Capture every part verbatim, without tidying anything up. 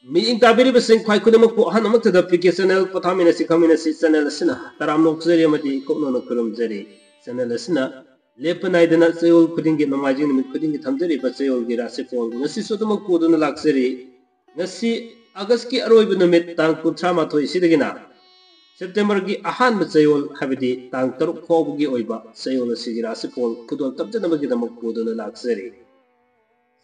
ꯃꯤꯠꯌꯦꯡ ꯇꯥꯕꯤꯔꯤꯕꯁꯤꯡ ꯈ꯭ꯋꯥꯏ ꯈꯨꯗꯤꯡꯃꯛꯄꯨ ꯑꯍꯥꯟꯕꯃꯛꯇꯗ ꯄꯤ ꯀꯦ ꯆꯦꯅꯦꯜ ꯄꯣꯊꯥꯃꯤꯟꯅꯁꯤ ꯈꯪꯃꯤꯟꯅꯁꯤ ꯆꯦꯅꯦꯜ ꯑꯁꯤꯅ ꯇꯔꯥꯝꯅ ꯑꯣꯛꯆꯔꯤ ꯑꯃꯗꯤ ꯀꯣꯛꯅꯣꯟꯅ ꯈꯨꯔꯨꯝꯖꯔꯤ꯫ ꯆꯦꯅꯦꯜ ꯑꯁꯤꯅ ꯂꯦꯞꯄ ꯅꯥꯏꯗꯅ ꯆꯌꯣꯜ ꯈꯨꯗꯤꯡꯒꯤ ꯅꯣꯡꯃꯥꯏꯖꯤꯡ ꯅꯨꯃꯤꯠ ꯈꯨꯗꯤꯡꯒꯤ ꯊꯝꯖꯔꯤꯕ ꯆꯌꯣꯜꯒꯤ ꯔꯥꯁꯤꯐꯣꯜ ꯉꯁꯤꯁꯨ ꯑꯗꯨꯃꯛ ꯄꯨꯗꯨꯅ ꯂꯥꯛꯆꯔꯤ꯫ ꯉꯁꯤ ꯑꯥꯒꯁꯀꯤ ꯑꯔꯣꯏꯕ ꯅꯨꯃꯤꯠ ꯇꯥꯡ ꯀꯨꯟꯊ꯭ꯔꯥ ꯃꯥꯊꯣꯏ ꯑꯁꯤꯗꯒꯤꯅ ꯁꯦꯞꯇꯦꯝꯕꯔꯒꯤ ꯑꯍꯥꯟꯕ ꯆꯌꯣꯜ ꯍꯥꯏꯕꯗꯤ ꯇꯥꯡ ꯇꯔꯨꯛ ꯐꯥꯎꯕꯒꯤ ꯑꯣꯏꯕ ꯆꯌꯣꯜ ꯑꯁꯤꯒꯤ ꯔꯥꯁꯤꯐꯣꯜ ꯈꯨꯗꯣꯜ ꯇꯝꯖꯅꯕꯒꯤꯗꯃꯛ ꯄꯨꯗꯨꯅ ꯂꯥꯛꯆꯔꯤ꯫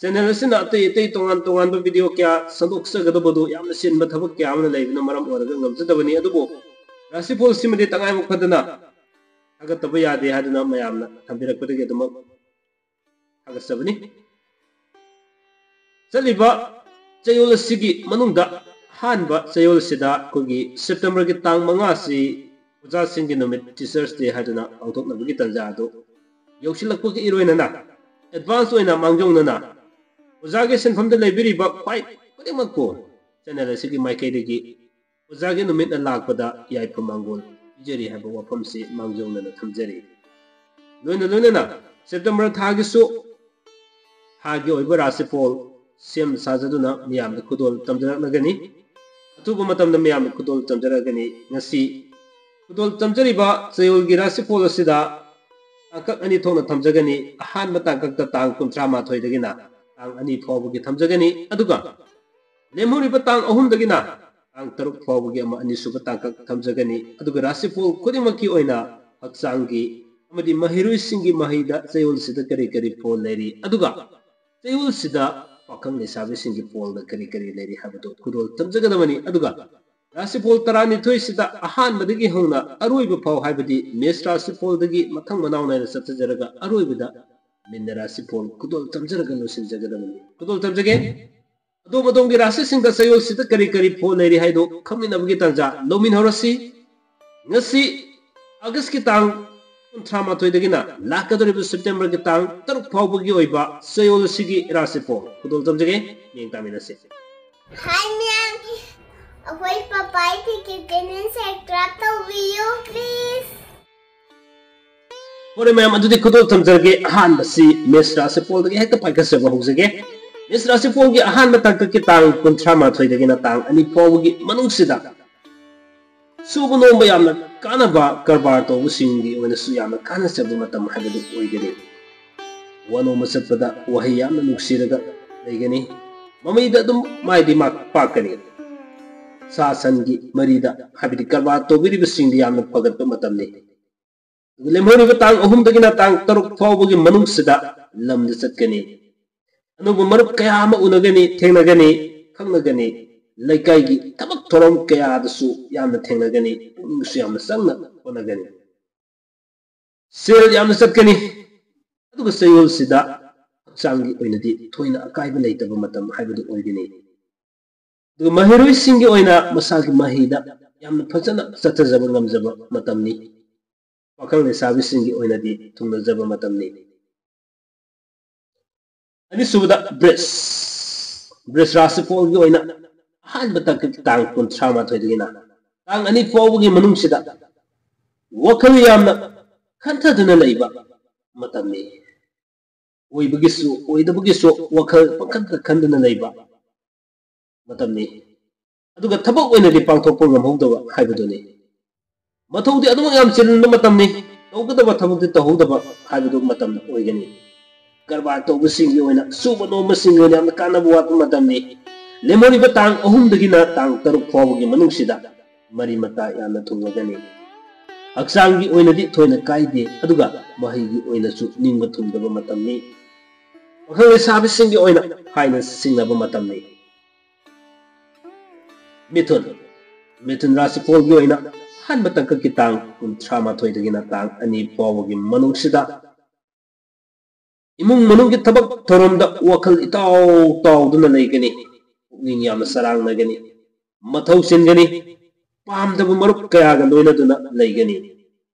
ꯆꯦꯅꯦꯜ ꯑꯁꯤꯅ ꯑꯇꯩ ꯑꯇꯩ ꯇꯣꯉꯥꯟ ꯇꯣꯉꯥꯟꯕ ꯚꯤꯗꯤꯑꯣ ꯀꯌꯥ ꯁꯟꯗꯣꯛꯆꯒꯗꯕꯗꯨ ꯌꯥꯝꯅ ꯆꯤꯟꯕ ꯊꯕꯛ ꯀꯌꯥ ꯑꯃꯅ ꯂꯩꯕꯅ ꯃꯔꯝ ꯑꯣꯏꯔꯒ ꯉꯝꯖꯗꯕꯅꯤ꯫ ꯑꯗꯨꯕꯨ ꯔꯥꯁꯤꯐꯣꯜꯁꯤꯃꯗꯤ ꯇꯉꯥꯏ ꯐꯗꯅ ꯊꯥꯒꯠꯇꯕ ꯌꯥꯗꯦ ꯍꯥꯏꯗꯨꯅ ꯃꯌꯥꯝꯅ ꯊꯝꯕꯤꯔꯛꯄꯗꯒꯤ ꯑꯗꯨꯃꯛ ꯊꯥꯒꯠꯆꯕꯅꯤ꯫ ꯆꯠꯂꯤꯕ ꯆꯌꯣꯜ ꯑꯁꯤꯒꯤ ꯃꯅꯨꯡꯗ ꯑꯍꯥꯟꯕ ꯆꯌꯣꯜ ꯑꯁꯤꯗ ꯑꯩꯈꯣꯏꯒꯤ ꯁꯦꯞꯇꯦꯝꯕꯔꯒꯤ ꯇꯥꯡ ꯃꯉꯥ ꯑꯁꯤ ꯑꯣꯖꯥꯁꯤꯡꯒꯤ ꯅꯨꯃꯤꯠ, Teachers' Day ꯍꯥꯏꯗꯨꯅ ꯄꯥꯡꯊꯣꯛꯅꯕꯒꯤ ꯇꯥꯟꯖꯥ ꯑꯗꯨ ꯌꯧꯁꯤꯜꯂꯛꯄꯒ ꯏꯔꯣꯏꯅꯅ advance ꯑꯣꯏꯅ ꯃꯥꯡꯖꯧꯅꯅ ꯑꯣꯖꯥꯒꯤ ꯁꯤꯟꯐꯝꯗ ꯂꯩꯕꯤꯔꯤꯕ ꯈ꯭ꯋꯥꯏ ꯈꯨꯗꯤꯡꯃꯛꯄꯨ ꯆꯦꯅꯦꯜ ꯑꯁꯤꯒꯤ ꯃꯥꯏꯀꯩꯗꯒꯤ ꯑꯣꯖꯥꯒꯤ ꯅꯨꯃꯤꯠꯅ ꯂꯥꯛꯄꯗ ꯌꯥꯏꯐ ꯃꯪꯒꯣꯜ ꯄꯤꯖꯔꯤ ꯍꯥꯏꯕ ꯋꯥꯐꯝꯁꯤ ꯃꯥꯡꯖꯧꯅꯅ ꯊꯝꯖꯔꯤ꯫ ꯂꯣꯏꯅ ꯂꯣꯏꯅꯅ ꯁꯦꯞꯇꯦꯝꯕꯔ ꯊꯥꯒꯤꯁꯨ ꯊꯥꯒꯤ ꯑꯣꯏꯕ ꯔꯥꯁꯤꯐꯣꯜ ꯁꯦꯝ ꯁꯥꯖꯗꯨꯅ ꯃꯤꯌꯥꯝꯗ ꯈꯨꯗꯣꯜ ꯇꯝꯖꯔꯛꯂꯒꯅꯤ꯫ ꯑꯊꯨꯕ ꯃꯇꯝꯗ ꯃꯤꯌꯥꯝꯗ ꯈꯨꯗꯣꯜ ꯇꯝꯖꯔꯛꯂꯒꯅꯤ꯫ ꯉꯁꯤ ꯈꯨꯗꯣꯜ ꯇꯝꯖꯔꯤꯕ ꯆꯌꯣꯜꯒꯤ ꯔꯥꯁꯤꯐꯣꯜ ꯑꯁꯤꯗ ꯇꯥꯡꯀꯛ ꯑꯅꯤ ꯊꯣꯛꯅ ꯊꯝꯖꯒꯅꯤ꯫ ꯑꯍꯥꯟꯕ ꯇꯥꯡꯀꯛꯇ ꯇꯥꯡ ꯀꯨꯟꯊ꯭ꯔꯥ ꯃꯥꯊꯣꯏꯗꯒꯤꯅ ꯇꯥꯡ ꯑꯅꯤ ꯐꯥꯎꯕꯒꯤ ꯊꯝꯖꯒꯅꯤ꯫ ꯑꯗꯨꯒ ꯂꯦꯝꯍꯧꯔꯤꯕ ꯇꯥꯡ ꯑꯍꯨꯝꯗꯒꯤꯅ ꯇꯥꯡ ꯇꯔꯨꯛ ꯐꯥꯎꯕꯒꯤ ꯑꯃ ꯑꯅꯤꯁꯨꯕ ꯇꯥꯡꯀꯛ ꯊꯝꯖꯒꯅꯤ꯫ ꯑꯗꯨꯒ ꯔꯥꯁꯤꯐꯣꯜ ꯈꯨꯗꯤꯡꯃꯛꯀꯤ ꯑꯣꯏꯅ ꯍꯛꯆꯥꯡꯒꯤ ꯑꯃꯗꯤ ꯃꯍꯩꯔꯣꯏꯁꯤꯡꯒꯤ ꯃꯍꯩꯗ ꯆꯌꯣꯜꯁꯤꯗ ꯀꯔꯤ ꯀꯔꯤ ꯐꯣꯜ ꯂꯩꯔꯤ, ꯑꯗꯨꯒ ꯆꯌꯣꯜꯁꯤꯗ ꯄꯥꯈꯪ ꯂꯩꯁꯥꯕꯤꯁꯤꯡꯒꯤ ꯐꯣꯜꯗ ꯀꯔꯤ ꯀꯔꯤ ꯂꯩꯔꯤ ꯍꯥꯏꯕꯗꯨ ꯈꯨꯗꯣꯜ ꯇꯝꯖꯒꯗꯕꯅꯤ꯫ ꯑꯗꯨꯒ ꯔꯥꯁꯤꯐꯣꯜ ꯇꯔꯥꯅꯤꯊꯣꯏꯁꯤꯗ ꯑꯍꯥꯟꯕꯗꯒꯤ ꯍꯧꯅ ꯑꯔꯣꯏꯕ ꯐꯥꯎ, ꯍꯥꯏꯕꯗꯤ ꯃꯦꯁ ꯔꯥꯁꯤꯐꯣꯜꯗꯒꯤ ꯃꯊꯪ ꯃꯅꯥꯎ ꯅꯥꯏꯅ ꯆꯠꯊꯖꯔꯒ ꯑꯔꯣꯏꯕꯗ ꯃꯤꯟꯅ ꯔꯥꯁꯤꯐꯣꯜ ꯈꯨꯗꯣꯜ ꯇꯝꯖꯔꯒ ꯂꯣꯏꯁꯤꯟꯖꯒꯗꯕꯅꯤ꯫ ꯈꯨꯗꯣꯜ ꯇꯝꯖꯒꯦ꯫ ꯑꯗꯣꯝ ꯑꯗꯣꯝꯒꯤ ꯔꯥꯁꯤꯁꯤꯡꯗ ꯆꯌꯣꯜꯁꯤꯗ ꯀꯔꯤ ꯀꯔꯤ ꯐꯣꯜ ꯂꯩꯔꯤ ꯍꯥꯏꯗꯨ ꯈꯪꯃꯤꯟꯅꯕꯒꯤ ꯇꯥꯟꯖꯥ ꯂꯧꯃꯤꯟꯅꯍꯧꯔꯁꯤ꯫ ꯉꯁꯤ ꯑꯥꯒꯁꯀꯤ ꯇꯥꯡ ꯀꯨꯟꯊ꯭ꯔꯥ ꯃꯥꯊꯣꯏꯗꯒꯤꯅ ꯂꯥꯛꯀꯗꯧꯔꯤꯕ ꯁꯦꯞꯇꯦꯝꯕꯔꯒꯤ ꯇꯥꯡ ꯇꯔꯨꯛ ꯐꯥꯎꯕꯒꯤ ꯑꯣꯏꯕ ꯆꯌꯣꯜ ꯑꯁꯤꯒꯤ ꯔꯥꯁꯤꯐꯣꯜ ꯈꯨꯗꯣꯜ ꯇꯝꯖꯒꯦ꯫ ꯃꯤꯠꯌꯦꯡ ꯇꯥꯃꯤꯟꯅꯁꯤ꯫ ꯍꯥꯏ ꯃꯌꯥꯝ, ꯑꯩꯈꯣꯏ ꯄꯄꯥꯏ ꯇꯤꯀꯦꯠ ꯆꯦꯅꯦꯜ ꯁꯕꯁꯀ꯭ꯔꯥꯏꯕ ꯇꯧꯕꯤꯌꯨ ꯄ꯭ꯂꯤꯖ꯫ ꯐꯔꯦ ꯃꯌꯥꯝ, ꯑꯗꯨꯗꯤ ꯈꯨꯗꯣꯜ ꯇꯝꯖꯔꯒꯦ꯫ ꯑꯍꯥꯟꯕꯁꯤ ꯃꯦꯁ ꯔꯥꯁꯤꯐꯣꯜꯗꯒꯤ ꯍꯦꯛꯇ ꯄꯥꯏꯈꯠꯆꯕ ꯍꯧꯖꯒꯦ꯫ ꯃꯦꯁ ꯔꯥꯁꯤꯐꯣꯜꯒꯤ ꯑꯍꯥꯟꯕ ꯇꯥꯡꯀꯛꯀꯤ ꯇꯥꯡ ꯀꯨꯟꯊ꯭ꯔꯥ ꯃꯥꯊꯣꯏꯗꯒꯤꯅ ꯇꯥꯡ ꯑꯅꯤ ꯐꯥꯎꯕꯒꯤ ꯃꯅꯨꯡꯁꯤꯗ ꯁꯨꯕ ꯅꯣꯝꯕ ꯌꯥꯝꯅ ꯀꯥꯟꯅꯕ, ꯀꯔꯕꯥꯔ ꯇꯧꯕꯁꯤꯡꯒꯤ ꯑꯣꯏꯅꯁꯨ ꯌꯥꯝꯅ ꯀꯥꯟꯅꯖꯕ ꯃꯇꯝ ꯍꯥꯏꯕꯗꯨ ꯑꯣꯏꯒꯅꯤ꯫ ꯋꯥꯅꯣꯝꯕ ꯆꯠꯄꯗ ꯋꯥꯍꯩ ꯌꯥꯝꯅ ꯅꯨꯡꯁꯤꯔꯒ ꯂꯩꯒꯅꯤ꯫ ꯃꯃꯩꯗ ꯑꯗꯨꯝ ꯃꯥꯏꯗꯤ ꯃꯥ ꯄꯥꯛꯀꯅꯤ꯫ ꯁꯥ ꯁꯟꯒꯤ ꯃꯔꯤꯗ, ꯍꯥꯏꯕꯗꯤ ꯀꯔꯕꯥꯔ ꯇꯧꯕꯤꯔꯤꯕꯁꯤꯡꯗꯤ ꯌꯥꯝꯅ ꯐꯒꯠꯄ ꯃꯇꯝꯅꯤ꯫ ꯑꯗꯨꯒ ꯂꯦꯝꯍꯧꯔꯤꯕ ꯇꯥꯡ ꯑꯍꯨꯝꯗꯒꯤꯅ ꯇꯥꯡ ꯇꯔꯨꯛ ꯐꯥꯎꯕꯒꯤ ꯃꯅꯨꯡꯁꯤꯗ ꯂꯝꯗ ꯆꯠꯀꯅꯤ꯫ ꯑꯅꯧꯕ ꯃꯔꯨꯞ ꯀꯌꯥ ꯑꯃ ꯎꯅꯒꯅꯤ, ꯊꯦꯡꯅꯒꯅꯤ, ꯈꯪꯅꯒꯅꯤ꯫ ꯂꯩꯀꯥꯏꯒꯤ ꯊꯕꯛ ꯊꯧꯔꯝ ꯀꯌꯥꯗꯁꯨ ꯌꯥꯝꯅ ꯊꯦꯡꯅꯒꯅꯤ, ꯄꯨꯛꯅꯤꯡꯁꯨ ꯌꯥꯝꯅ ꯆꯪꯅ ꯍꯣꯠꯅꯒꯅꯤ꯫ ꯁꯦꯜ ꯌꯥꯝꯅ ꯆꯠꯀꯅꯤ, ꯑꯗꯨꯒ ꯆꯌꯣꯜꯁꯤꯗ ꯍꯛꯆꯥꯡꯒꯤ ꯑꯣꯏꯅꯗꯤ ꯊꯣꯏꯅ ꯑꯀꯥꯏꯕ ꯂꯩꯇꯕ ꯃꯇꯝ ꯍꯥꯏꯕꯗꯨ ꯑꯣꯏꯒꯅꯤ꯫ ꯑꯗꯨꯒ ꯃꯍꯩꯔꯣꯏꯁꯤꯡꯒꯤ ꯑꯣꯏꯅ ꯃꯁꯥꯒꯤ ꯃꯍꯩꯗ ꯌꯥꯝꯅ ꯐꯖꯅ ꯆꯠꯊꯖꯕ ꯉꯝꯖꯕ ꯃꯇꯝꯅꯤ꯫ ꯄꯥꯈꯪ ꯂꯩꯁꯥꯕꯤꯁꯤꯡꯒꯤ ꯑꯣꯏꯅꯗꯤ ꯊꯨꯡꯅꯖꯕ ꯃꯇꯝꯅꯤ꯫ ꯑꯅꯤꯁꯨꯕꯗ ꯕ꯭ꯔꯤꯖ, ꯕ꯭ꯔꯤꯖ ꯔꯥꯁꯤꯐꯣꯜꯒꯤ ꯑꯣꯏꯅ ꯑꯍꯥꯟꯕ ꯇꯥꯡꯀꯛ ꯇꯥꯡ ꯀꯨꯟꯊ꯭ꯔꯥ ꯃꯥꯊꯣꯏꯗꯒꯤꯅ ꯇꯥꯡ ꯑꯅꯤ ꯐꯥꯎꯕꯒꯤ ꯃꯅꯨꯡꯁꯤꯗ ꯋꯥꯈꯜ ꯌꯥꯝꯅ ꯈꯟꯊꯗꯨꯅ ꯂꯩꯕ ꯃꯇꯝꯅꯤ꯫ ꯑꯣꯏꯕꯒꯤꯁꯨ ꯑꯣꯏꯗꯕꯒꯤꯁꯨ ꯋꯥꯈꯜ ꯄꯪꯈꯟꯗ ꯈꯟꯗꯨꯅ ꯂꯩꯕ ꯃꯇꯝꯅꯤ꯫ ꯑꯗꯨꯒ ꯊꯕꯛ ꯑꯣꯏꯅꯗꯤ ꯄꯥꯡꯊꯣꯛꯄ ꯉꯝꯍꯧꯗꯕ ꯍꯥꯏꯕꯗꯨꯅꯤ꯫ ꯃꯊꯧꯗꯤ ꯑꯗꯨꯃꯛ ꯌꯥꯝ ꯆꯤꯟꯕ ꯃꯇꯝꯅꯤ, ꯇꯧꯒꯗꯕ ꯊꯕꯛꯇꯤ ꯇꯧꯍꯧꯗꯕ ꯍꯥꯏꯕꯗꯨ ꯃꯇꯝ ꯑꯣꯏꯒꯅꯤ꯫ ꯀꯔꯕꯥꯔ ꯇꯧꯕꯁꯤꯡꯒꯤ ꯑꯣꯏꯅ, ꯁꯨꯕ ꯅꯣꯝꯕꯁꯤꯡꯒꯤ ꯑꯣꯏꯅ ꯌꯥꯝꯅ ꯀꯥꯟꯅꯕ ꯋꯥꯠꯄ ꯃꯇꯝꯅꯤ꯫ ꯂꯦꯝꯍꯧꯔꯤꯕ ꯇꯥꯡ ꯑꯍꯨꯝꯗꯒꯤꯅ ꯇꯥꯡ ꯇꯔꯨꯛ ꯐꯥꯎꯕꯒꯤ ꯃꯅꯨꯡꯁꯤꯗ ꯃꯔꯤ ꯃꯇꯥ ꯌꯥꯝꯅ ꯊꯨꯡꯂꯒꯅꯤ꯫ ꯍꯛꯆꯥꯡꯒꯤ ꯑꯣꯏꯅꯗꯤ ꯊꯣꯏꯅ ꯀꯥꯏꯗꯦ, ꯑꯗꯨꯒ ꯃꯍꯩꯒꯤ ꯑꯣꯏꯅꯁꯨ ꯅꯤꯡꯕ ꯊꯨꯡꯗꯕ ꯃꯇꯝꯅꯤ꯫ ꯄꯥꯈꯪ ꯂꯩꯁꯥꯕꯤꯁꯤꯡꯒꯤ ꯑꯣꯏꯅ ꯍꯥꯏꯅ ꯁꯤꯡꯅꯕ ꯃꯇꯝꯅꯤ꯫ ꯃꯤꯊꯨꯟ, ꯃꯤꯊꯨꯟ ꯔꯥꯁꯤꯐꯣꯜꯒꯤ ꯑꯣꯏꯅ ꯑꯍꯥꯟꯕ ꯇꯥꯡꯀꯛꯀꯤ ꯇꯥꯡ ꯀꯨꯟꯊ꯭ꯔꯥ ꯃꯥꯊꯣꯏꯗꯒꯤꯅ ꯇꯥꯡ ꯑꯅꯤ ꯐꯥꯎꯕꯒꯤ ꯃꯅꯨꯡꯁꯤꯗ ꯏꯃꯨꯡ ꯃꯅꯨꯡꯒꯤ ꯊꯕꯛ ꯊꯧꯔꯝꯗ ꯋꯥꯈꯜ ꯏꯇꯥꯎ ꯇꯥꯎꯗꯨꯅ ꯂꯩꯒꯅꯤ꯫ ꯄꯨꯛꯅꯤꯡ ꯌꯥꯝꯅ ꯆꯔꯥꯡꯅꯒꯅꯤ꯫ ꯃꯊꯧ ꯆꯤꯟꯒꯅꯤ꯫ ꯄꯥꯝꯗꯕ ꯃꯔꯨꯞ ꯀꯌꯥꯒ ꯂꯣꯏꯅꯗꯨꯅ ꯂꯩꯒꯅꯤ꯫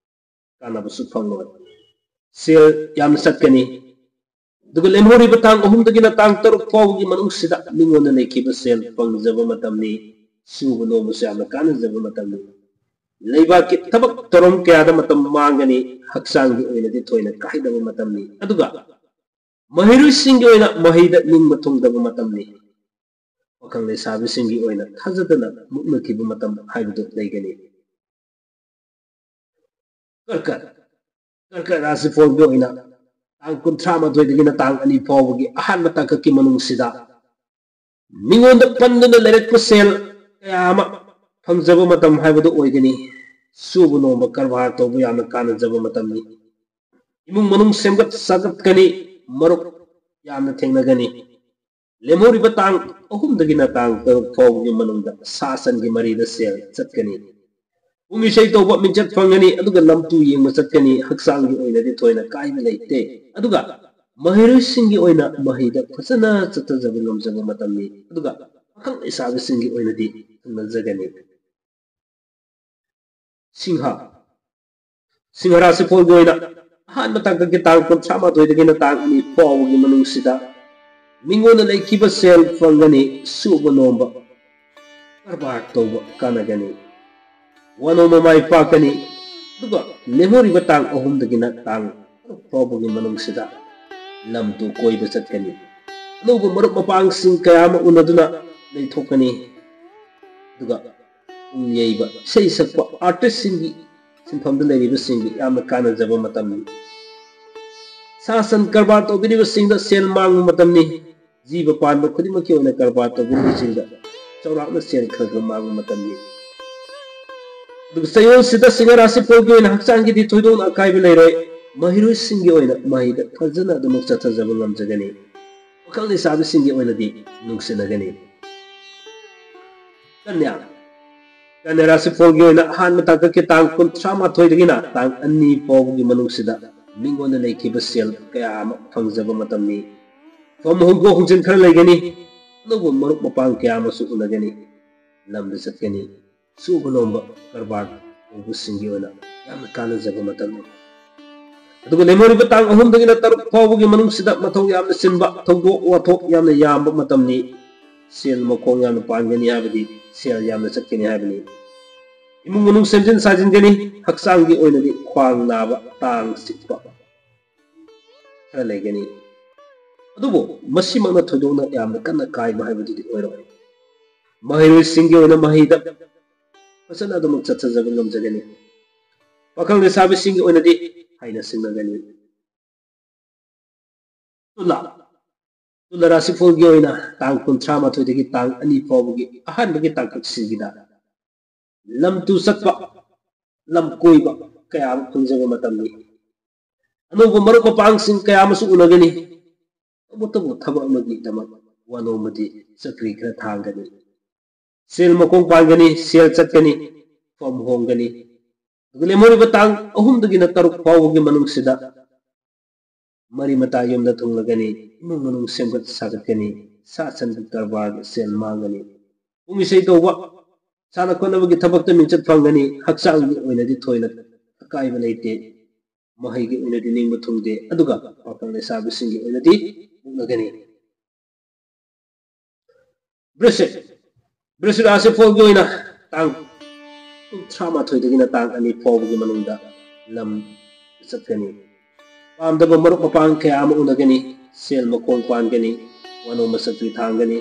ꯀꯥꯟꯅꯕꯁꯨ ꯐꯪꯂꯣꯏ꯫ ꯁꯦꯜ ꯌꯥꯝꯅ ꯆꯠꯀꯅꯤ꯫ ꯑꯗꯨꯒ ꯂꯦꯝꯍꯧꯔꯤꯕ ꯇꯥꯡ ꯑꯍꯨꯝꯗꯒꯤꯅ ꯇꯥꯡ ꯇꯔꯨꯛ ꯐꯥꯎꯕꯒꯤ ꯃꯅꯨꯡꯁꯤꯗ ꯃꯤꯉꯣꯟꯗ ꯂꯩꯈꯤꯕ ꯁꯦꯜ ꯐꯪꯖꯕ ꯃꯇꯝꯅꯤ꯫ ꯁꯨꯕ ꯅꯣꯝꯕꯁꯨ ꯌꯥꯝꯅ ꯀꯥꯟꯅꯖꯕ ꯃꯇꯝꯅꯤ꯫ ꯂꯩꯕꯥꯛꯀꯤ ꯊꯕꯛ ꯊꯧꯔꯝ ꯀꯌꯥꯗ ꯃꯇꯝ ꯃꯥꯡꯒꯅꯤ꯫ ꯍꯛꯆꯥꯡꯒꯤ ꯑꯣꯏꯅꯗꯤ ꯊꯣꯏꯅ ꯀꯥꯏꯗꯕ ꯃꯇꯝꯅꯤ꯫ ꯑꯗꯨꯒ ꯃꯍꯩꯔꯣꯏꯁꯤꯡꯒꯤ ꯑꯣꯏꯅ ꯃꯍꯩꯗ ꯅꯤꯡꯕ ꯊꯨꯡꯗꯕ ꯃꯇꯝꯅꯤ꯫ ꯄꯥꯈꯪ ꯂꯩꯁꯥꯕꯤꯁꯤꯡꯒꯤ ꯑꯣꯏꯅ ꯊꯥꯖꯗꯅ ꯃꯨꯛꯅꯈꯤꯕ ꯃꯇꯝ ꯍꯥꯏꯕꯗꯨ ꯂꯩꯒꯅꯤ꯫ ꯀꯔꯀꯠ, ꯀꯔꯀꯠ ꯔꯥꯁꯤꯐꯣꯜꯒꯤ ꯑꯣꯏꯅ ꯇꯥꯡ ꯀꯨꯟꯊ꯭ꯔꯥ ꯃꯥꯊꯣꯏꯗꯒꯤꯅ ꯇꯥꯡ ꯑꯅꯤ ꯐꯥꯎꯕꯒꯤ ꯑꯍꯥꯟꯕ ꯇꯥꯡꯀꯛꯀꯤ ꯃꯅꯨꯡꯁꯤꯗ ꯃꯤꯉꯣꯟꯗ ꯄꯟꯗꯨꯅ ꯂꯩꯔꯛꯄ ꯁꯦꯜ ꯀꯌꯥ ꯑꯃ ꯐꯪꯖꯕ ꯃꯇꯝ ꯍꯥꯏꯕꯗꯨ ꯑꯣꯏꯒꯅꯤ꯫ ꯁꯨꯕ ꯅꯣꯝꯕ ꯀꯔꯕꯥꯔ ꯇꯧꯕ ꯌꯥꯝꯅ ꯀꯥꯟꯅꯖꯕ ꯃꯇꯝꯅꯤ꯫ ꯏꯃꯨꯡ ꯃꯅꯨꯡ ꯁꯦꯝꯒꯠ ꯁꯥꯒꯠꯀꯅꯤ, ꯃꯔꯨꯞ ꯌꯥꯝꯅ ꯊꯦꯡꯅꯒꯅꯤ꯫ ꯂꯦꯝꯍꯧꯔꯤꯕ ꯇꯥꯡ ꯑꯍꯨꯝꯗꯒꯤꯅ ꯇꯥꯡ ꯇꯔꯨꯛ ꯐꯥꯎꯕꯒꯤ ꯃꯅꯨꯡꯗ ꯁꯥ ꯁꯟꯒꯤ ꯃꯔꯤꯗ ꯁꯦꯜ ꯆꯠꯀꯅꯤ꯫ ꯄꯨꯡ ꯏꯁꯩ ꯇꯧꯕ ꯃꯤꯡꯆꯠ ꯐꯪꯒꯅꯤ, ꯑꯗꯨꯒ ꯂꯝꯇꯨ ꯌꯦꯡꯕ ꯆꯠꯀꯅꯤ꯫ ꯍꯛꯆꯥꯡꯒꯤ ꯑꯣꯏꯅꯗꯤ ꯊꯣꯏꯅ ꯀꯥꯏꯕ ꯂꯩꯇꯦ, ꯑꯗꯨꯒ ꯃꯍꯩꯔꯣꯏꯁꯤꯡꯒꯤ ꯑꯣꯏꯅ ꯃꯍꯩꯗ ꯐꯖꯅ ꯆꯠꯊꯖꯕ ꯉꯝꯖꯕ ꯃꯇꯝꯅꯤ, ꯑꯗꯨꯒ ꯄꯥꯈꯪ ꯂꯩꯁꯥꯕꯤꯁꯤꯡꯒꯤ ꯑꯣꯏꯅꯗꯤ ꯊꯨꯡꯅꯖꯒꯅꯤ꯫ ꯁꯤꯡꯍ, ꯁꯤꯡꯍ ꯔꯥꯁꯤꯐꯣꯜꯒꯤ ꯑꯣꯏꯅ ꯑꯍꯥꯟꯕ ꯇꯥꯡꯀꯛꯀꯤ ꯇꯥꯡ ꯀꯨꯟꯊ꯭ꯔꯥ ꯃꯥꯊꯣꯏꯗꯒꯤꯅ ꯇꯥꯡ ꯑꯅꯤ ꯐꯥꯎꯕꯒꯤ ꯃꯅꯨꯡꯁꯤꯗ ꯃꯤꯉꯣꯟꯗ ꯂꯩꯈꯤꯕ ꯁꯦꯜ ꯐꯪꯒꯅꯤ, ꯁꯨꯕ ꯅꯣꯝꯕ ꯀꯔꯕꯥꯔ ꯇꯧꯕ ꯀꯥꯟꯅꯒꯅꯤ, ꯋꯥꯅꯣꯝꯕ ꯃꯥꯏ ꯄꯥꯛꯀꯅꯤ, ꯑꯗꯨꯒ ꯂꯦꯝꯍꯧꯔꯤꯕ ꯇꯥꯡ ꯑꯍꯨꯝꯗꯒꯤꯅ ꯇꯥꯡ ꯇꯔꯨꯛ ꯐꯥꯎꯕꯒꯤ ꯃꯅꯨꯡꯁꯤꯗ ꯂꯝꯗꯨ ꯀꯣꯏꯕ ꯆꯠꯀꯅꯤ꯫ ꯑꯅꯧꯕ ꯃꯔꯨꯞ ꯃꯄꯥꯡꯁꯤꯡ ꯀꯌꯥ ꯑꯃ ꯎꯅꯗꯨꯅ ꯂꯩꯊꯣꯛꯀꯅꯤ꯫ ꯑꯗꯨꯒ ꯄꯨꯡ ꯌꯩꯕ, ꯏꯁꯩ ꯁꯛꯄ, ꯑꯥꯔꯇꯤꯁꯁꯤꯡꯒꯤ ꯁꯤꯟꯐꯝꯗ ꯂꯩꯔꯤꯕꯁꯤꯡꯒꯤ ꯌꯥꯝꯅ ꯀꯥꯟꯅꯖꯕ ꯃꯇꯝꯅꯤ꯫ ꯁꯥ ꯁꯟ ꯀꯔꯕꯥꯔ ꯇꯧꯕꯤꯔꯤꯕꯁꯤꯡꯗ ꯁꯦꯜ ꯃꯥꯡꯕ ꯃꯇꯝꯅꯤ꯫ ꯖꯤꯕ ꯄꯥꯟꯕ ꯈꯨꯗꯤꯡꯃꯛꯀꯤ ꯑꯣꯏꯅ ꯀꯔꯕꯥꯔ ꯇꯧꯕꯤꯔꯤꯕꯁꯤꯡꯗ ꯆꯥꯎꯔꯥꯛꯅ ꯁꯦꯜ ꯈꯔ ꯈꯔ ꯃꯥꯡꯕ ꯃꯇꯝꯅꯤ꯫ ꯑꯗꯨꯒ ꯆꯌꯣꯜꯁꯤꯗ ꯁꯤꯡꯍ ꯔꯥꯁꯤꯐꯣꯜꯒꯤ ꯑꯣꯏꯅ ꯍꯛꯆꯥꯡꯒꯤꯗꯤ ꯊꯣꯏꯗꯣꯛꯅ ꯑꯀꯥꯏꯕ ꯂꯩꯔꯣꯏ꯫ ꯃꯍꯩꯔꯣꯏꯁꯤꯡꯒꯤ ꯑꯣꯏꯅ ꯃꯍꯩꯗ ꯐꯖꯅ ꯑꯗꯨꯃꯛ ꯆꯠꯊꯖꯕ ꯉꯝꯖꯒꯅꯤ꯫ ꯄꯥꯈꯪ ꯂꯩꯁꯥꯕꯤꯁꯤꯡꯒꯤ ꯑꯣꯏꯅꯗꯤ ꯅꯨꯡꯁꯤꯅꯒꯅꯤ꯫ ꯀꯟꯌꯥ, ꯀꯟꯌꯥ ꯔꯥꯁꯤꯐꯣꯜꯒꯤ ꯑꯣꯏꯅ ꯑꯍꯥꯟꯕ ꯇꯥꯡꯀꯛꯀꯤ ꯇꯥꯡ ꯀꯨꯟꯊ꯭ꯔꯥ ꯃꯥꯊꯣꯏꯗꯒꯤꯅ ꯇꯥꯡ ꯑꯅꯤ ꯐꯥꯎꯕꯒꯤ ꯃꯅꯨꯡꯁꯤꯗ ꯃꯤꯉꯣꯟꯗ ꯂꯩꯈꯤꯕ ꯁꯦꯜ ꯀꯌꯥ ꯑꯃ ꯐꯪꯖꯕ ꯃꯇꯝꯅꯤ꯫ ꯊꯣꯝ ꯍꯣꯡꯗꯣꯛ ꯍꯣꯡꯖꯤꯟ ꯈꯔ ꯂꯩꯒꯅꯤ꯫ ꯑꯅꯧꯕ ꯃꯔꯨꯞ ꯃꯄꯥꯡ ꯀꯌꯥ ꯑꯃꯁꯨ ꯎꯅꯒꯅꯤ꯫ ꯂꯝꯗ ꯆꯠꯀꯅꯤ꯫ ꯁꯨꯕ ꯅꯣꯝꯕ ꯀꯔꯕꯥꯔ ꯇꯧꯕꯁꯤꯡꯒꯤ ꯑꯣꯏꯅ ꯌꯥꯝꯅ ꯀꯥꯟꯅꯖꯕ ꯃꯇꯝꯅꯤ꯫ ꯑꯗꯨꯒ ꯂꯦꯝꯍꯧꯔꯤꯕ ꯇꯥꯡ ꯑꯍꯨꯝꯗꯒꯤꯅ ꯇꯔꯨꯛ ꯐꯥꯎꯕꯒꯤ ꯃꯅꯨꯡꯁꯤꯗ ꯃꯊꯧ ꯌꯥꯝꯅ ꯆꯤꯟꯕ, ꯊꯧꯗꯣꯛ ꯋꯥꯊꯣꯛ ꯌꯥꯝꯅ ꯌꯥꯝꯕ ꯃꯇꯝꯅꯤ꯫ ꯁꯦꯜ ꯃꯈꯣꯡ ꯌꯥꯝꯅ ꯄꯥꯟꯒꯅꯤ ꯍꯥꯏꯕꯗꯤ ꯁꯦꯜ ꯌꯥꯝꯅ ꯆꯠꯀꯅꯤ ꯍꯥꯏꯕꯅꯤ꯫ ꯏꯃꯨꯡ ꯃꯅꯨꯡ ꯁꯦꯝꯖꯤꯟ ꯁꯥꯖꯤꯟꯒꯅꯤ꯫ ꯍꯛꯆꯥꯡꯒꯤ ꯑꯣꯏꯅꯗꯤ ꯈ꯭ꯋꯥꯡ ꯅꯥꯕ, ꯇꯥꯡ ꯆꯤꯛꯄ ꯈꯔ ꯂꯩꯒꯅꯤ꯫ ꯑꯗꯨꯕꯨ ꯃꯁꯤꯃꯛꯅ ꯊꯣꯏꯗꯣꯛꯅ ꯌꯥꯝꯅ ꯀꯟꯅ ꯀꯥꯏꯕ ꯍꯥꯏꯕꯗꯨꯗꯤ ꯑꯣꯏꯔꯣꯏ꯫ ꯃꯍꯩꯔꯣꯏꯁꯤꯡꯒꯤ ꯑꯣꯏꯅ ꯃꯍꯩꯗ ꯐꯖꯅ ꯑꯗꯨꯃꯛ ꯆꯠꯊꯖꯕ ꯉꯝꯖꯒꯅꯤ꯫ ꯄꯥꯈꯪ ꯂꯩꯁꯥꯕꯤꯁꯤꯡꯒꯤ ꯑꯣꯏꯅꯗꯤ ꯍꯩꯅ ꯁꯤꯡꯅꯒꯅꯤ꯫ ꯇꯨꯂꯥ, ꯇꯨꯂꯥ ꯔꯥꯁꯤꯐꯣꯜꯒꯤ ꯑꯣꯏꯅ ꯇꯥꯡ ꯀꯨꯟꯊ꯭ꯔꯥ ꯃꯥꯊꯣꯏꯗꯒꯤ ꯇꯥꯡ ꯑꯅꯤ ꯐꯥꯎꯕꯒꯤ ꯑꯍꯥꯟꯕꯒꯤ ꯇꯥꯡꯀꯛꯁꯤꯡꯒꯤꯗ ꯂꯝ ꯇꯨ ꯆꯠꯄ, ꯂꯝ ꯀꯣꯏꯕ ꯀꯌꯥ ꯑꯃ ꯐꯪꯖꯕ ꯃꯇꯝꯅꯤ꯫ ꯑꯅꯧꯕ ꯃꯔꯨꯞ ꯃꯄꯥꯡꯁꯤꯡ ꯀꯌꯥ ꯑꯃꯁꯨ ꯎꯅꯒꯅꯤ꯫ ꯇꯧꯕꯇꯕꯨ ꯊꯕꯛ ꯑꯃꯒꯤꯗꯃꯛ ꯋꯥꯅꯣꯝꯃꯗꯤ ꯆꯀ꯭ꯔꯤ ꯈꯔ ꯊꯥꯡꯒꯅꯤ꯫ ꯁꯦꯜ ꯃꯈꯣꯡ ꯄꯥꯟꯒꯅꯤ, ꯁꯦꯜ ꯆꯠꯀꯅꯤ, ꯐꯝ ꯍꯣꯡꯒꯅꯤ꯫ ꯑꯗꯨꯒ ꯂꯦꯝꯍꯧꯔꯤꯕ ꯇꯥꯡ ꯑꯍꯨꯝꯗꯒꯤꯅ ꯇꯔꯨꯛ ꯐꯥꯎꯕꯒꯤ ꯃꯅꯨꯡꯁꯤꯗ ꯃꯔꯤ ꯃꯇꯥ ꯌꯨꯝꯗ ꯊꯨꯡꯂꯒꯅꯤ, ꯏꯃꯨꯡ ꯃꯅꯨꯡ ꯁꯦꯝꯒꯠ ꯁꯥꯒꯠꯀꯅꯤ, ꯁꯥ ꯁꯟꯒꯤ ꯀꯔꯕꯥꯔꯒꯤ ꯁꯦꯜ ꯃꯥꯡꯒꯅꯤ꯫ ꯄꯨꯡ ꯏꯁꯩ ꯇꯧꯕ, ꯁꯥꯟꯅ ꯈꯣꯠꯅꯕꯒꯤ ꯊꯕꯛꯇ ꯃꯤꯡꯆꯠ ꯐꯪꯒꯅꯤ, ꯍꯛꯆꯥꯡꯒꯤ ꯑꯣꯏꯅꯗꯤ ꯊꯣꯏꯅ ꯑꯀꯥꯏꯕ ꯂꯩꯇꯦ꯫ ꯃꯍꯩꯒꯤ ꯑꯣꯏꯅꯗꯤ ꯅꯤꯡꯕ ꯊꯨꯡꯗꯦ, ꯑꯗꯨꯒ ꯄꯥꯈꯪ ꯂꯩꯁꯥꯕꯤꯁꯤꯡꯒꯤ ꯑꯣꯏꯅꯗꯤ ꯃꯨꯛꯅꯒꯅꯤ꯫ ꯕ꯭ꯔꯤꯁꯤꯛ, ꯕ꯭ꯔꯤꯁꯤꯛ ꯔꯥꯁꯤꯐꯣꯜꯒꯤ ꯑꯣꯏꯅ ꯇꯥꯡ ꯀꯨꯟꯊ꯭ꯔꯥ ꯃꯥꯊꯣꯏꯗꯒꯤꯅ ꯇꯥꯡ ꯑꯅꯤ ꯐꯥꯎꯕꯒꯤ ꯃꯅꯨꯡꯗ ꯂꯝ ꯆꯠꯀꯅꯤ꯫ ꯄꯥꯝꯗꯕ ꯃꯔꯨꯞ ꯃꯄꯥꯡ ꯀꯌꯥ ꯑꯃ ꯎꯅꯒꯅꯤ, ꯁꯦꯜ ꯃꯈꯣꯡ ꯄꯥꯟꯒꯅꯤ, ꯋꯥꯅꯣꯝꯕ ꯆꯀ꯭ꯔꯤ ꯊꯥꯡꯒꯅꯤ,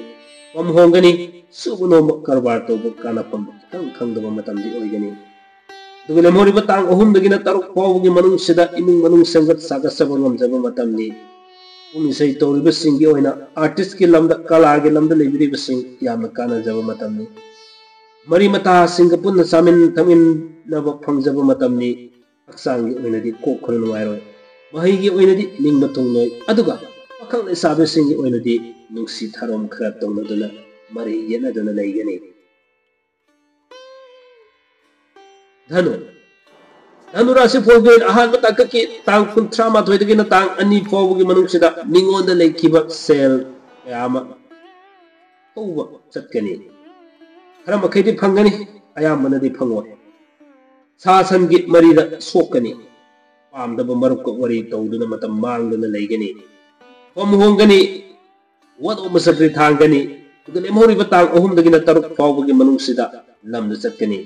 ꯐꯝ ꯍꯣꯡꯒꯅꯤ, ꯁꯨꯕ ꯅꯣꯝꯕ ꯀꯔꯕꯥꯔ ꯇꯧꯕ ꯀꯥꯟꯅꯐꯝ ꯏꯈꯪ ꯈꯪꯗꯕ ꯃꯇꯝꯗꯤ ꯑꯣꯏꯒꯅꯤ꯫ ꯑꯗꯨꯒ ꯂꯦꯝꯍꯧꯔꯤꯕ ꯇꯥꯡ ꯑꯍꯨꯝꯗꯒꯤꯅ ꯇꯔꯨꯛ ꯐꯥꯎꯕꯒꯤ ꯃꯅꯨꯡꯁꯤꯗ ꯏꯃꯨꯡ ꯃꯅꯨꯡ ꯁꯦꯝꯒꯠ ꯁꯥꯒꯠꯆꯕ ꯉꯝꯖꯕ ꯃꯇꯝꯅꯤ꯫ ꯄꯨꯡ ꯏꯁꯩ ꯇꯧꯔꯤꯕꯁꯤꯡꯒꯤ ꯑꯣꯏꯅ ꯑꯥꯔꯇꯤꯁꯀꯤ ꯂꯝꯗ, ꯀꯂꯥꯒꯤ ꯂꯝꯗ ꯂꯩꯕꯤꯔꯤꯕꯁꯤꯡ ꯌꯥꯝꯅ ꯀꯥꯟꯅꯖꯕ ꯃꯇꯝꯅꯤ꯫ ꯃꯔꯤ ꯃꯇꯥꯁꯤꯡꯒ ꯄꯨꯟꯅ ꯆꯥꯃꯤꯟ ꯊꯛꯃꯤꯟꯅꯕ ꯐꯪꯖꯕ ꯃꯇꯝꯅꯤ꯫ ꯍꯛꯆꯥꯡꯒꯤ ꯑꯣꯏꯅꯗꯤ ꯀꯣꯛ ꯈꯔ ꯅꯨꯡꯉꯥꯏꯔꯣꯏ꯫ ꯃꯍꯩꯒꯤ ꯑꯣꯏꯅꯗꯤ ꯅꯤꯡꯕ ꯊꯨꯡꯂꯣꯏ꯫ ꯑꯗꯨꯒ ꯄꯥꯈꯪ ꯂꯩꯁꯥꯕꯤꯁꯤꯡꯒꯤ ꯑꯣꯏꯅꯗꯤ ꯅꯨꯡꯁꯤ ꯊꯥꯔꯣꯝ ꯈꯔ ꯇꯧꯅꯗꯨꯅ ꯃꯔꯩ ꯌꯦꯠꯅꯗꯨꯅ ꯂꯩꯒꯅꯤ꯫ ꯙꯅꯨ, ꯙꯅꯨ ꯔꯥꯁꯤ ꯐꯣꯜꯒꯤ ꯑꯣꯏꯅ ꯑꯍꯥꯟꯕ ꯇꯥꯡꯀꯛꯀꯤ ꯇꯥꯡ ꯀꯨꯟꯊ꯭ꯔꯥ ꯃꯥꯊꯣꯏꯗꯒꯤꯅ ꯇꯥꯡ ꯑꯅꯤ ꯐꯥꯎꯕꯒꯤ ꯃꯅꯨꯡꯁꯤꯗ ꯃꯤꯉꯣꯟꯗ ꯂꯩꯈꯤꯕ ꯁꯦꯜ ꯀꯌꯥ ꯑꯃ ꯊꯧꯕ ꯆꯠꯀꯅꯤ꯫ ꯈꯔ ꯃꯈꯩꯗꯤ ꯐꯪꯒꯅꯤ, ꯑꯌꯥꯝꯕꯅꯗꯤ ꯐꯪꯉꯣꯏ꯫ ꯁꯥ ꯁꯟꯒꯤ ꯃꯔꯤꯗ ꯁꯣꯛꯀꯅꯤ꯫ ꯄꯥꯝꯗꯕ ꯃꯔꯨꯞꯀ ꯋꯥꯔꯤ ꯇꯧꯗꯨꯅ ꯃꯇꯝ ꯃꯥꯡꯗꯨꯅ ꯂꯩꯒꯅꯤ꯫ ꯐꯝ ꯍꯣꯡꯒꯅꯤ, ꯋꯥꯅꯣꯝꯕ ꯆꯀ꯭ꯔꯤ ꯊꯥꯡꯒꯅꯤ꯫ ꯑꯗꯨꯒ ꯂꯦꯝꯍꯧꯔꯤꯕ ꯇꯥꯡ ꯑꯍꯨꯝꯗꯒꯤꯅ ꯇꯔꯨꯛ ꯐꯥꯎꯕꯒꯤ ꯃꯅꯨꯡꯁꯤꯗ ꯂꯝꯗ ꯆꯠꯀꯅꯤ꯫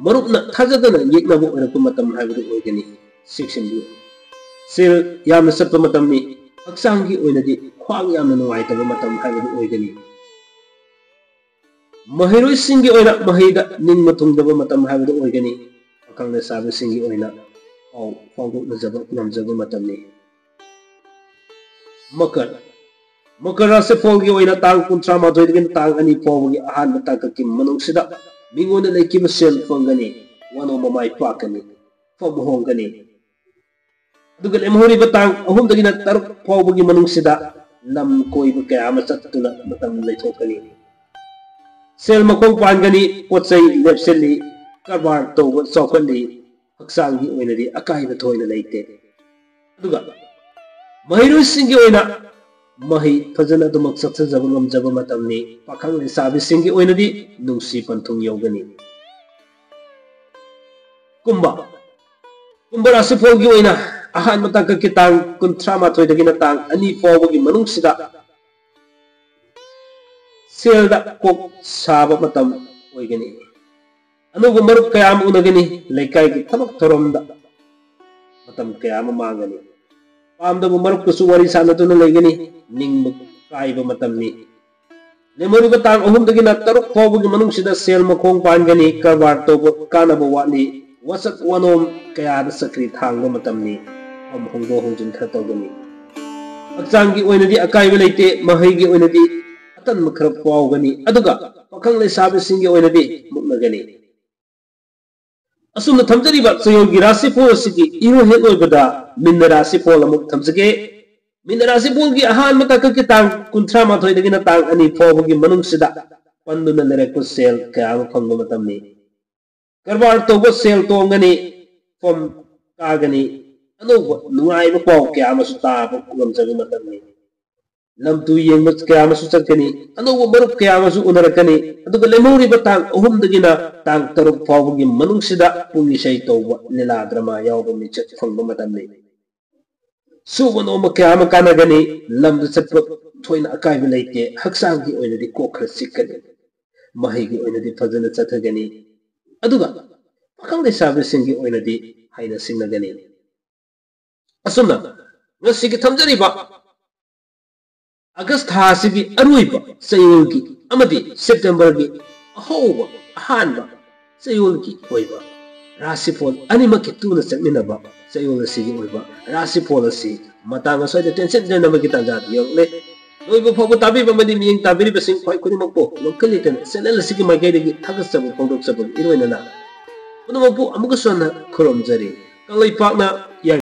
ꯃꯔꯨꯞꯅ ꯊꯥꯖꯗꯅ ꯌꯦꯛꯅꯕ ꯑꯣꯏꯔꯛꯄ ꯃꯇꯝ ꯍꯥꯏꯕꯗꯨ ꯑꯣꯏꯒꯅꯤ꯫ ꯆꯦꯛꯁꯤꯟꯕꯤꯌꯨ꯫ ꯁꯦꯜ ꯌꯥꯝꯅ ꯆꯠꯄ ꯃꯇꯝꯅꯤ꯫ ꯍꯛꯆꯥꯡꯒꯤ ꯑꯣꯏꯅꯗꯤ ꯈ꯭ꯋꯥꯡ ꯌꯥꯝꯅ ꯅꯨꯡꯉꯥꯏꯇꯕ ꯃꯇꯝ ꯍꯥꯏꯕꯗꯨ ꯑꯣꯏꯒꯅꯤ꯫ ꯃꯍꯩꯔꯣꯏꯁꯤꯡꯒꯤ ꯑꯣꯏꯅ ꯃꯍꯩꯗ ꯅꯤꯡꯕ ꯊꯨꯡꯗꯕ ꯃꯇꯝ ꯍꯥꯏꯕꯗꯨ ꯑꯣꯏꯒꯅꯤ꯫ ꯄꯥꯈꯪ ꯂꯩꯁꯥꯕꯤꯁꯤꯡꯒꯤ ꯑꯣꯏꯅ ꯄꯥꯎ ꯐꯥꯎꯗꯣꯛꯅꯖꯕ ꯉꯝꯖꯕ ꯃꯇꯝꯅꯤ꯫ ꯃꯀꯔ, ꯃꯀꯔ ꯔꯥꯁꯤꯐꯣꯜꯒꯤ ꯑꯣꯏꯅ ꯇꯥꯡ ꯀꯨꯟꯊ꯭ꯔꯥ ꯃꯥꯊꯣꯏꯗꯒꯤꯅ ꯇꯥꯡ ꯑꯅꯤ ꯐꯥꯎꯕꯒꯤ ꯑꯍꯥꯟꯕ ꯇꯥꯡꯀꯛꯀꯤ ꯃꯅꯨꯡꯁꯤꯗ ꯃꯤꯉꯣꯟꯗ ꯂꯩꯈꯤꯕ ꯁꯦꯜ ꯐꯪꯒꯅꯤ, ꯋꯥꯅꯣꯝꯕ ꯃꯥꯏ ꯄꯥꯛꯀꯅꯤ, ꯐꯝ ꯍꯣꯡꯒꯅꯤ꯫ ꯑꯗꯨꯒ ꯂꯦꯝꯍꯧꯔꯤꯕ ꯇꯥꯡ ꯑꯍꯨꯝꯗꯒꯤꯅ ꯇꯔꯨꯛ ꯐꯥꯎꯕꯒꯤ ꯃꯅꯨꯡꯁꯤꯗ ꯂꯝ ꯀꯣꯏꯕ ꯀꯌꯥ ꯑꯃ ꯆꯠꯇꯨꯅ ꯃꯇꯝ ꯂꯩꯊꯣꯛꯀꯅꯤ꯫ ꯁꯦꯜ ꯃꯈꯣꯡ ꯄꯥꯟꯒꯅꯤ, ꯄꯣꯠ ꯆꯩ ꯂꯦꯞꯁꯤꯜꯂꯤ, ꯀꯔꯕꯥꯔ ꯇꯧꯕ ꯆꯥꯎꯈꯠꯂꯤ, ꯍꯛꯆꯥꯡꯒꯤ ꯑꯣꯏꯅꯗꯤ ꯑꯀꯥꯏꯕ ꯊꯣꯏꯅ ꯂꯩꯇꯦ꯫ ꯑꯗꯨꯒ ꯃꯍꯩꯔꯣꯏꯁꯤꯡꯒꯤ ꯑꯣꯏꯅ ꯃꯍꯩ ꯐꯖꯅ ꯑꯗꯨꯃꯛ ꯆꯠꯊꯖꯕ ꯉꯝꯖꯕ ꯃꯇꯝꯅꯤ꯫ ꯄꯥꯈꯪ ꯂꯩꯁꯥꯕꯤꯁꯤꯡꯒꯤ ꯑꯣꯏꯅꯗꯤ ꯅꯨꯡꯁꯤ ꯄꯟꯊꯨꯡ ꯌꯧꯒꯅꯤ꯫ ꯀꯨꯝꯕ, ꯀꯨꯝꯕ ꯔꯥꯁꯤꯐꯣꯜꯒꯤ ꯑꯣꯏꯅ ꯑꯍꯥꯟꯕ ꯇꯥꯡꯀꯛꯀꯤ ꯇꯥꯡ ꯀꯨꯟꯊ꯭ꯔꯥ ꯃꯥꯊꯣꯏꯗꯒꯤꯅ ꯇꯥꯡ ꯑꯅꯤ ꯐꯥꯎꯕꯒꯤ ꯃꯅꯨꯡꯁꯤꯗ ꯁꯦꯜꯗ ꯀꯣꯛ ꯁꯥꯕ ꯃꯇꯝ ꯑꯣꯏꯒꯅꯤ꯫ ꯑꯅꯧꯕ ꯃꯔꯨꯞ ꯀꯌꯥ ꯑꯃ ꯎꯅꯒꯅꯤ꯫ ꯂꯩꯀꯥꯏꯒꯤ ꯊꯕꯛ ꯊꯧꯔꯝꯗ ꯃꯇꯝ ꯀꯌꯥ ꯑꯃ ꯃꯥꯡꯒꯅꯤ꯫ ꯄꯥꯝꯗꯕ ꯃꯔꯨꯞꯀꯁꯨ ꯋꯥꯔꯤ ꯁꯥꯟꯅꯗꯨꯅ ꯂꯩꯒꯅꯤ꯫ ꯅꯤꯡꯕ ꯀꯥꯏꯕ ꯃꯇꯝꯅꯤ꯫ ꯂꯦꯝꯍꯧꯔꯤꯕ ꯇꯥꯡ ꯑꯍꯨꯝꯗꯒꯤꯅ ꯇꯔꯨꯛ ꯐꯥꯎꯕꯒꯤ ꯃꯅꯨꯡꯁꯤꯗ ꯁꯦꯜ ꯃꯈꯣꯡ ꯄꯥꯟꯒꯅꯤ, ꯀꯔꯕꯥꯔ ꯇꯧꯕ ꯀꯥꯟꯅꯕ ꯋꯥꯠꯂꯤ, ꯋꯥꯆꯠ ꯋꯥꯅꯣꯝ ꯀꯌꯥꯗ ꯆꯀ꯭ꯔꯤ ꯊꯥꯡꯕ ꯃꯇꯝꯅꯤ, ꯐꯝ ꯍꯣꯡꯗꯣꯛ ꯍꯣꯡꯖꯤꯟ ꯈꯔ ꯇꯧꯒꯅꯤ꯫ ꯍꯛꯆꯥꯡꯒꯤ ꯑꯣꯏꯅꯗꯤ ꯑꯀꯥꯏꯕ ꯂꯩꯇꯦ, ꯃꯍꯩꯒꯤ ꯑꯣꯏꯅꯗꯤ ꯑꯇꯟꯕ ꯈꯔ ꯐꯥꯎꯒꯅꯤ, ꯑꯗꯨꯒ ꯄꯥꯈꯪ ꯂꯩꯁꯥꯕꯤꯁꯤꯡꯒꯤ ꯑꯣꯏꯅꯗꯤ ꯃꯨꯛꯅꯒꯅꯤ꯫ ꯑꯁꯨꯝꯅ ꯊꯝꯖꯔꯤꯕ ꯆꯌꯣꯜꯒꯤ ꯔꯥꯁꯤꯐꯣꯜ ꯑꯁꯤꯒꯤ ꯏꯍꯦꯟ ꯑꯣꯏꯕꯗ ꯃꯤꯟꯅ ꯔꯥꯁꯤꯐꯣꯜ ꯑꯃꯨꯛ ꯊꯝꯖꯒꯦ꯫ ꯃꯤꯟꯅ ꯔꯥꯁꯤꯐꯣꯜꯒꯤ ꯑꯍꯥꯟꯕ ꯇꯥꯡꯀꯛꯀꯤ ꯇꯥꯡ ꯀꯨꯟꯊ꯭ꯔꯥ ꯃꯥꯊꯣꯏꯗꯒꯤꯅ ꯇꯥꯡ ꯑꯅꯤ ꯐꯥꯎꯕꯒꯤ ꯃꯅꯨꯡꯁꯤꯗ ꯄꯟꯗꯨꯅ ꯂꯩꯔꯛꯄ ꯁꯦꯜ ꯀꯌꯥ ꯑꯃ ꯐꯪꯕ ꯃꯇꯝꯅꯤ꯫ ꯀꯔꯕꯥꯔ ꯇꯧꯕ ꯁꯦꯜ ꯇꯣꯡꯒꯅꯤ, ꯐꯝ ꯀꯥꯒꯅꯤ, ꯑꯅꯧꯕ ꯅꯨꯡꯉꯥꯏꯕ ꯄꯥꯎ ꯀꯌꯥ ꯑꯃꯁꯨ ꯇꯥꯕ ꯉꯝꯖꯕ ꯃꯇꯝꯅꯤ꯫ ꯂꯝ ꯇꯨ ꯌꯦꯡꯕ ꯀꯌꯥ ꯑꯃꯁꯨ ꯆꯠꯀꯅꯤ, ꯑꯅꯧꯕ ꯃꯔꯨꯞ ꯀꯌꯥ ꯑꯃꯁꯨ ꯎꯅꯔꯛꯀꯅꯤ꯫ ꯑꯗꯨꯒ ꯂꯦꯝꯍꯧꯔꯤꯕ ꯇꯥꯡ ꯑꯍꯨꯝꯗꯒꯤꯅ ꯇꯥꯡ ꯇꯔꯨꯛ ꯐꯥꯎꯕꯒꯤ ꯃꯅꯨꯡꯁꯤꯗ ꯄꯨꯡ ꯏꯁꯩ ꯇꯧꯕ, ꯂꯤꯂꯥ ꯗ꯭ꯔꯃꯥ ꯌꯥꯎꯕ ꯃꯤꯡꯆꯠ ꯐꯪꯕ ꯃꯇꯝꯅꯤ꯫ ꯁꯨꯕ ꯅꯣꯝꯕ ꯀꯌꯥ ꯑꯃ ꯀꯥꯟꯅꯒꯅꯤ, ꯂꯝꯗ ꯆꯠꯄ ꯊꯣꯏꯅ ꯑꯀꯥꯏꯕ ꯂꯩꯇꯦ, ꯍꯛꯆꯥꯡꯒꯤ ꯑꯣꯏꯅꯗꯤ ꯀꯣꯛ ꯈꯔ ꯆꯤꯛꯀꯅꯤ, ꯃꯍꯩꯒꯤ ꯑꯣꯏꯅꯗꯤ ꯐꯖꯅ ꯆꯠꯊꯒꯅꯤ, ꯑꯗꯨꯒ ꯄꯥꯈꯪ ꯂꯩꯁꯥꯕꯤꯁꯤꯡꯒꯤ ꯑꯣꯏꯅꯗꯤ ꯍꯩꯅ ꯁꯤꯡꯅꯒꯅꯤ꯫ ꯑꯁꯨꯝꯅ ꯉꯁꯤꯒꯤ ꯊꯝꯖꯔꯤꯕ ꯑꯥꯒꯁ ꯊꯥ ꯑꯁꯤꯒꯤ ꯑꯔꯣꯏꯕ ꯆꯌꯣꯜꯒꯤ ꯑꯃꯗꯤ ꯁꯦꯞꯇꯦꯝꯕꯔꯒꯤ ꯑꯍꯧꯕ, ꯑꯍꯥꯟꯕ ꯆꯌꯣꯜꯒꯤ ꯑꯣꯏꯕ ꯔꯥꯁꯤꯐꯣꯜ ꯑꯅꯤꯃꯛꯀꯤ ꯇꯨꯅ ꯆꯠꯃꯤꯟꯅꯕ ꯆꯌꯣꯜ ꯑꯁꯤꯒꯤ ꯑꯣꯏꯕ ꯔꯥꯁꯤꯐꯣꯜ ꯑꯁꯤ ꯃꯇꯥꯡ ꯑꯁ꯭ꯋꯥꯏꯗ ꯇꯦꯟꯁꯤꯟꯖꯅꯕꯒꯤ ꯇꯥꯟꯖꯥ ꯌꯧꯔꯛꯂꯦ꯫ ꯂꯣꯏꯕ ꯐꯥꯎꯕ ꯇꯥꯕꯤꯕ ꯑꯃꯗꯤ ꯃꯤꯠꯌꯦꯡ ꯇꯥꯕꯤꯔꯤꯕꯁꯤꯡ ꯈ꯭ꯋꯥꯏ ꯈꯨꯗꯤꯡꯃꯛꯄꯨ ꯂꯣꯠꯀ ꯂꯩꯇꯅ ꯆꯦꯅꯦꯜ ꯑꯁꯤꯒꯤ ꯃꯥꯏꯀꯩꯗꯒꯤ ꯊꯥꯒꯠꯆꯕ ꯐꯣꯡꯗꯣꯛꯆꯕꯒ ꯏꯔꯣꯏꯅꯅ ꯄꯨꯝꯅꯃꯛꯄꯨ ꯑꯃꯨꯛꯀꯁꯨ ꯍꯟꯅ ꯈꯨꯔꯨꯝꯖꯔꯤ꯫ ꯀꯪꯂꯩꯄꯥꯛꯅ